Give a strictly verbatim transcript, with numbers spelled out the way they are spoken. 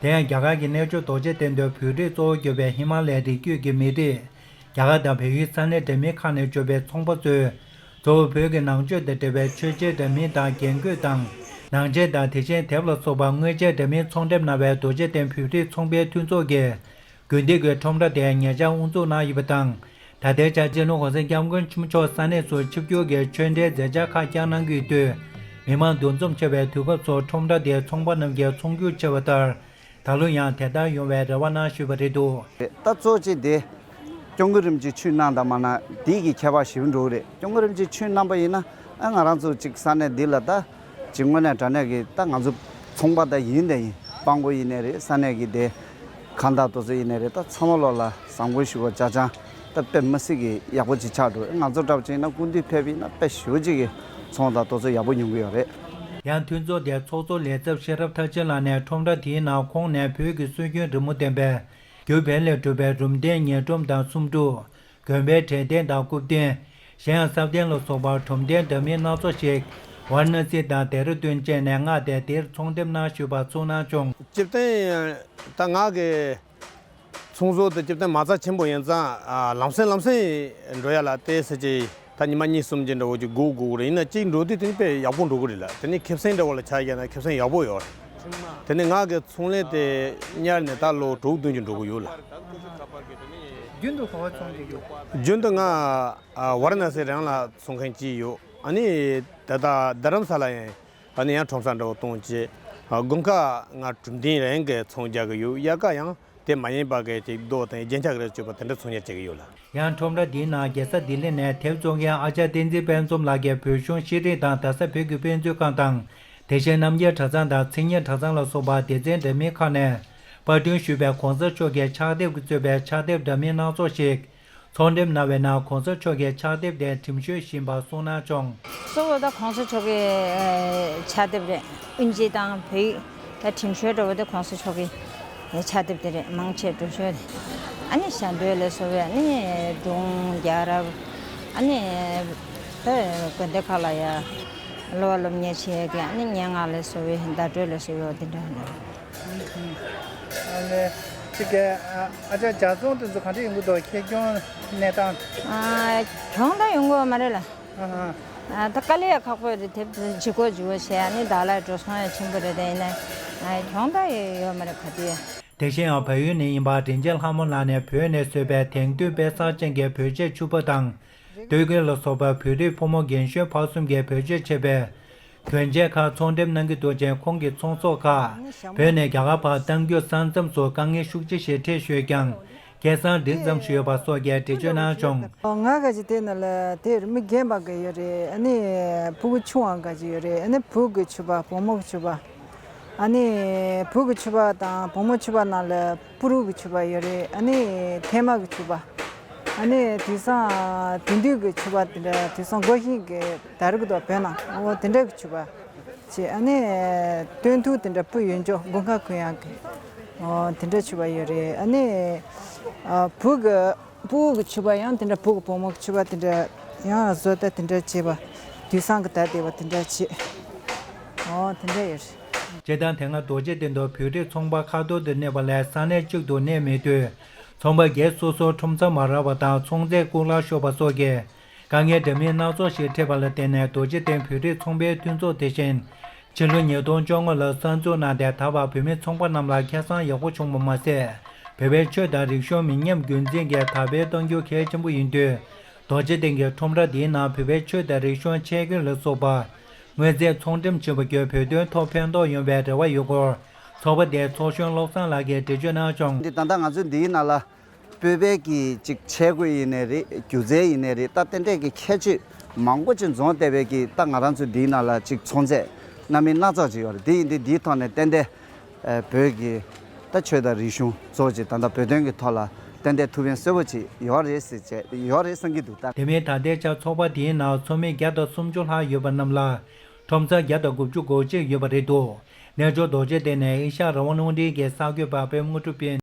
དེ་ཡང་རྒྱ་གར་གྱི་གནས་མཆོག་རྡོ་རྗེ་གདན་དུ་བོད་རིགས་གཙོ་བོ་གྱུར་པའི་ཧི་མ་ལའི་རི་རྒྱུད་ཀྱི་མི་རིགས། རྒྱ་གར་དང་བལ་ཡུལ་ས་གནས་འདྲ་མིན་ཁག་ནས་འབྱོར་བའི་ཚོང་པ་ཚོས། གཙོ་བོ་བོད་ཀྱི་ནང་ཆོས་དང་འབྲེལ་བའི་མཆོད་ཆས་འདྲ་མིན་དང་རྒྱན་གོས་དང་། ནང་ཆས་དང་དེ་བཞིན་དེབ་ལ་སོགས་པ་དངོས་ཆས་འདྲ་མིན་ཚོང་འགྲེམས་གནང་བའི་རྡོ་རྗེ་གདན་བོད་རིགས་ཚོང་པའི་མཐུན་ཚོགས་ཀྱིས། དགུན་དུས་ཀྱི་ཁྲོམ་ར་དེ་ཉེ་ཆར་དབུ་འཛུགས་གནང་ཡོད་པ་དང་། ད་ལྟའི་ཆར་སྤྱི་ནོར་༸གོང་ས་༸སྐྱབས་མགོན་ཆེན་པོ་མཆོག་ས་གནས་སུ་ཆིབས་བསྒྱུར་གྱིས་ཆོས་འབྲེལ་མཛད་འཆར་ཁག་བསྐྱངས་གནང་གི་ཡོད་དུས། མི་མང་འདུ་འཛོམས་ཆེ་བའི་དུས་སྐབས་སུ་ཁྲོམ་ར་དེའི་ཚོང་པ་རྣམས་ཀྱིས་ཚོང་རྒྱུག་ཆེ་བ་ལྟར། ད་ལོ་ཡང་དེ་ལྟར་ཡོང་བའི་རེ་བ་གནང་ཞུས་པ་རེད་འདུག། ད་གཙོ་ཆེ་དེ། སྐྱབས་མགོན་རིན་པོ་ཆེ་ཆོས་གནང་དང་མ་གནང་དེ་གི་ཁྱད་པར་ཞེ་པོ་འགྲོ་གི་རེད། སྐྱབས་མགོན་རིན་པོ་ཆེ་ཆོས་གནང་པ་ཡིན་ན་ཨ་ང་རང་ཚོ་གཅིག་ས་གནས་འདི་ལ་ད་གཅིག་དངོས་གནས་དྲང་གནས་ཀྱི་ད་ང་ཚོ་ཚོང་པ་ད་ཡིན་ད་ཡིན། སྤང་སྒོ་ཡིན་ནའི་རེད། ས་གནས་ཀྱི་དེ་ཁང་བདག་དེ་ཚོ་ཡིན་ནའི་རེད། ད་ཚང་མ་ལོག་ལ་བཟང་པོ་ཞུ་བ་ཅག་ཅང་ད་དཔེ་མི་སྲིད་ཀྱི་ཡག་པོ་ཅིག་ཆགས་འགྲོ། ང་ཚོ་འདྲ་པོ་ཅིག་ཡིན་ན་སྐུ་མདུན་ཕེབས་པ་ཡིན་ན་དཔེ་ཞེ་པོ་ཅིག་གི་ཚོང་དང་དེ་ཚོ་ཡག་པོ་ཡོང་གི་ཡོད་རེད། ཡང་མཐུན་ཚོགས་དེའི་ཚོགས་གཙོ་ལས་ཚབ་ཤེས་རབ་མཐར་ཕྱིན་ལགས་ནས་ཁྲོམ་ར་དེའི་ནང་ཁོང་ནས་བོད་ཀྱི་སྲོལ་རྒྱུན་རི་མོ་ལྡན་པའི་རྒྱུ་བལ་ལས་གྲུབ་པའི་རུམ་གདན་ཉལ་སྒྲོམ་དང་སུམ་ཕྲུག། དགོན་པའི་གྲལ་གདན་དང་སྐུ་རྟེན། གཞན་ཡང་ས་གདན་ལ་སོགས་པ་གྲུབ་རྟེན་འདྲ་མིན་སྣ་ཚོགས་ཤིག་ཝཱ་ར་ཎ་སི་དང་ལྡེ་ར་ལྡུན་བཅས་ནས་མངགས་ཏེ་འདིར་ཚོང་འགྲེམས་གནང་ཞུས་པ་གསུངས་གནང་བྱུང་། སྤྱིར་བཏང་ད་ང་གི་ཚོང་ཟོག་དེ་སྤྱིར་བཏང་མ་རྩ་ཆེན་པོ་ཡིན་ཙང་ཨ་ལམ་སེང་ལམ་སེང་འགྲོ་ཡ་ལ་ཏོག་ཙམ་ཅིག་ད་ཉི་མ་གཉིས་གསུམ་ཅིག་འདྲ་བོ་ཅིག་སྒུག་དགོས་ཀྱི་རེད། ཡིན་ན་གཅིག་འགྲོ་དུས་དེ་ནི་དཔེ་ཡག་པོ་འགྲོ་གི་རེད་ལ། དེ་ནི་ཁེ་བཟང་འདྲ་བོ་ལ་ཆགས་ཡ་ན་ཁེ་བཟང་ཡག་པོ་ཡོད་རེད། དེ་ནི་ང་གི་ཚོང་ལས་དེ་གཉེར་ནས་ད་ལོ་དྲུག་བདུན་ཅིག་འགྲོ་གི་ཡོད་ལ། རྒྱུན་དུ་ག་པར་ཚོང་རྒྱུ་ཡོད། རྒྱུན་དུ་ང་ཨ་ཝཱ་ར་ཎ་སི་རང་ལ་ཚོང་མཁན་གཅིག་ཡོད། ཨ་ནི་ད་ལྟ་རྡ་རམ་ས་ལ་ཡང་ཨ་ནི་ཡང་ཁྲོམ་ས་འདྲ་བོ་གཏོང་བྱས། ཨ་དགུན་ཁ་ང་གྲུབ་མཐའ་རང་གི་ཚོང་རྒྱག་གི་ཡོད། དབྱར་ཁ་ཡང་དེ་མ་ཡིན་པ་གི་ཅིག་རྡོ་དང་རྒྱན་ཆ་གི་རེ་སྤྱོད་པ་དེ་འདྲ་ཚོང་གཉེར་བྱེད་ཀྱི་ཡོད་ལ། ཡང་ཁྲོམ་ར་འདིའི་ནང་རྒྱལ་ས་ལྡི་ལི་ནས་དེབ་བཙོང་མཁན་ཨ་ཅག་བསྟན་འཛིན་དཔལ་འཛོམས་ལགས་ཀྱིས་བོད་གཞུང་ཤེས་རིག་དང་རྡ་ས་བོད་ཀྱི་དཔེ་མཛོད་ཁང་དང་། དེ་བཞིན་རྣམ་རྒྱལ་གྲྭ་ཚང་དང་མཚན་ཉིད་གྲྭ་ཚང་ལ་སོགས་པ་སྡེ་ཚན་འདྲ་མིན་ཁག་ནས་པར་སྐྲུན་ཞུས་པའི་གོང་ས་མཆོག་གི་ཕྱག་དེབ་ཀྱིས་གཙོས་པའི་ཕྱག་དེབ་འདྲ་མིན་སྣ་ཚོགས་ཤིག་ཚོང་འགྲེམས་གནང་བའི་ནང་གོང་ས་མཆོག་གི་ཕྱག་དེབ་དེ་འགྲེམས་བཞེས་བཞིན་པ་གསུངས་གནང་བྱུང་། གཙོ་བོ་ད་གོང་ས་མཆོག་གི་ཨེ་ཕྱག་དེབ་རེད། དབྱིན་ཇི་དང་བོད་ཡིག་ད་འགྲེམས་བཞེས་འདྲ་བོ་དེ་གོང་ས་མཆོག་གི་ཨེ་ཕྱག་དེབ་དེ་རེད། མང་ཆེ་འགྲེམས་བཞེས་རེད། ཨ་ནི་ཞྭ་མདོས་ལ་སོགས་པའི་ཨ་ནི་སྒྲུང་རྒྱལ་རབས། ཨ་ནི་ད་དགོན་སྡེ་ཁག་ལ་ཡ་སློབ་པ་སློབ་གཉེར་བྱེད་ཡས་ཀྱི་ཨ་ནི་སྙན་ངག་ལ་སོགས་པའི་བརྡ་སྤྲོད་ལ་སོགས་པའི་འོ་དེ་འདྲ་རེད། ཨ་ནི་ཅིག་གི་ཨ་ཅག་ཇ་ཚོང་དེ་ཚོ་ག་འདྲ་ཡོང་གི་འདུག། ཁེ་གྱོང་གནས་སྟངས། ཨ་གྱོང་ད་ཡོང་གི་ཡོད་མ་རེད་ལ། ཨ་ཨ། ཨ་ད་དཀའ་ལས་ཡ་ཁག་པོ་རེད། དེབ་ལྗིད་ཁོག་ལྗིད་པོ་བྱས། ཨ་ནི་བདག་ལ་འགྲོ་སོང་ཡ་ཆེན་པོ་རེད། དེ་ཡིན་ན་ཨ་གྱོང་ད་ཡོད་མ་རེད་ག་དུས་ཡ། དེ་བཞིན་ཡང་བལ་ཡུལ་ནས་ཡིན་པ་དྲིན་ཅན་ལྷ་མོ་ལགས་ནས་བོད་ནས་བཟོས་པའི་དེང་དུས་དཔེ་གསར་ཅན་གྱི་བོད་ཆས་ཕྱུ་པ་དང་། སྟོད་གོས་ལ་སོགས་པ་བོད་རིགས་ཕོ་མོ་རྒན་གཞོན་བར་གསུམ་གྱིས་བེད་སྤྱོད་བྱེད་པའི་གྱོན་ཆས་ཁག་ཚོང་འགྲེམས་གནང་གི་འདུག་ཅིང་། ཁོང་གི་ཚོང་ཟོག་ཁག་བོད་ནས་རྒྱ་གར་བར་གཏང་རྒྱུ་ས་མཚམས་སུ་དཀའ་ངལ་ཤུགས་ཆེ་ཞིག་འཕྲད་བཞིན་ཡོད་ཀྱང་། སྐལ་བཟང་འགྲིག་ཙམ་ཞིག་ཡོད་པ་སོགས་ཀྱིས་འགྲེལ་བརྗོད་གནང་བྱུང་། ང་ག་ཅིག་དེ་ན་ལ་དེར་མི་རྒན་པ་ག་ཡོད་རེད། ཨ་ནི་ཕྲུ་གུ་ཆུང་བ་ག་ཅིག་ཡོད་རེད། ཨ་ནི་བུ་གི་ཕྱུ་པ་བུ་མོ་གི་ཕྱུ་པ། ཨ་ནི་བུ་གི་ཕྱུ་པ་དང་བུ་མོ་ཕྱུ་པ་ནང་ལ་སྤུ་རུ་གི་ཕྱུ་པ་ཡོད་རེད། ཨ་ནི་ཐེ་མ་གི་ཕྱུ་པ། ཨ་ནི་དུས་སང་དེང་དུས་ཀྱི་ཕྱུ་པ་དེ་འདྲ། དུས་སང་སྒོ་ཤིང་གི་དར་གི་དོ་བོད་ནང་འོ་དེ་འདྲ་གི་ཕྱུ་པ་བྱས། ཨ་ནི་སྟོན་ཐུག་དེ་འདྲ་སྤུ་ཡོད་འཇོག་དགུན་ཁ་གུན་ཡག་གི་འོ་དེ་འདྲ་ཕྱུ་པ་ཡོད་རེད། ཨ་ནི་ཨ་བུ་གི་སྤུ་གུ་གི་ཕྱུ་པ་ཡང་དེ་འདྲ། བུ་གི་བུ་མོ་གི་ཕྱུ་པ་དེ་འདྲ་ཡང་བཟོ་ལྟ་དེ་འདྲ་བྱས་པ། དུས་སང་གི་དར་བསྡད་པ་དེ་འདྲ་བྱས། འོ་དེ་འདྲ་ཡོད་རེད། སྤྱིར་བཏང་དེ་སྔ་རྡོ་རྗེ་གདན་དུ་བོད་རིགས་ཚོང་པ་ཁ་ཐོར་དུ་གནས་པ་ལས་ས་གནས་གཅིག་ཏུ་གནས་མེད་དུས། ཚོང་པ་སྒེར་སོ་སོར་ཁྲོམ་ས་མ་རག་པ་དང་ཚོང་རྫས་བཀུག་ལར་ཤོར་བ་སོགས་ཀྱི་དཀའ་ངལ་འདྲ་མིན་སྣ་ཚོགས་ཤིག་འཕྲད་པ་ལ་བརྟེན་ནས། རྡོ་རྗེ་གདན་བོད་རིགས་ཚོང་པའི་མཐུན་ཚོགས་དེ་བཞིན་ཕྱི་ལོ་ཉིས་སྟོང་བཅོ་ལྔ་ལ་གསར་འཛུགས་གནང་སྟེ། ད་བར་བོད་མི་ཚོང་པ་རྣམས་ལ་ཁེ་བཟང་ཡག་པོ་བྱུང་བ་མ་ཟད། བོད་པའི་ཆོས་དང་རིག་གཞུང་མི་ཉམས་རྒྱུན་འཛིན་གྱི་དར་སྤེལ་གཏོང་རྒྱུ་གལ་ཆེན་པོ་ཡིན་དུས། རྡོ་རྗེ་གདན་གྱི་ཁྲོམ་ར་འདིའི་ནང་བོད་པའི་ཆོས་དང་རིག་གཞུང་ཆས་གོས་ལ་སོགས་པ་དངོས་རྫས་ཚོང་འགྲེམས་བྱེད་པ་བརྒྱུད་བོད་དོན་ཐོག་ཕན་ཐོགས་ཡོང་བའི་རེ་བ་ཡོད་སྐོར། ཚོགས་པ་དེའི་ཚོགས་གཞོན་བློ་བཟང་ལགས་ཀྱིས་འགྲེལ་བརྗོད་གནང་བྱུང་། འདི་ད་ལྟ་ང་ཚོ་འདིའི་ནང་ལ་བོད་པའི་གི་ཅིག་ཆས་གོས་ཡིན་ནའི་རེད། སྒྱུ་རྩལ་ཡིན་ནའི་རེད། ད་དེ་འདྲས་ཀྱི་ཁྱད་ཆོས་མང་པོ་ཅིག་འཛོམས་བསྡད་པའི་གི་ད་ང་རང་ཚོ་འདིའི་ནང་ལ་ཅིག་ཚོང་རྫས་སྣ་མིན་སྣ་ཚོགས་ཅིག་ཡོད་རེད། འདི་ཡིན་དུས་འདིའི་ཐོག་ནས་ཏན་ཏན་ཨ་བོད་ཀྱི་ད་ཆོས་དང་རིག་གཞུང་གཙོ་བོ་ཅིག་ད་ལྟ་བོད་དོན་གྱི་ཐོག་ལ་ཏན་ཏན་ཐུགས་ཕན་གསོས་པོ་ཅིག་ཡོད་རེད་ཟེར་བྱས་ཡོད་རེད་བསམ་གྱི་འདུག། ད་དེ་མིན་ད་ལྟའི་ཆར་ཚོགས་པ་དེའི་ནང་ཚོགས་མི་བརྒྱ་དང་སུམ་ཅུ་ལྷག་ཡོད་པ་རྣམས་ལ་ཁྲོམ་ས་བརྒྱ་དང་དགུ་བཅུ་གོ་གཅིག་ཡོད་པ་རེད་འདུག། གནས་མཆོག་རྡོ་རྗེ་གདན་ནས་ཨེ་ཤ་ཡ་རང་དབང་རླུང་འཕྲིན་གྱི་གསར་འགོད་པ་པད་མ་དངོས་གྲུབ་ཀྱིས།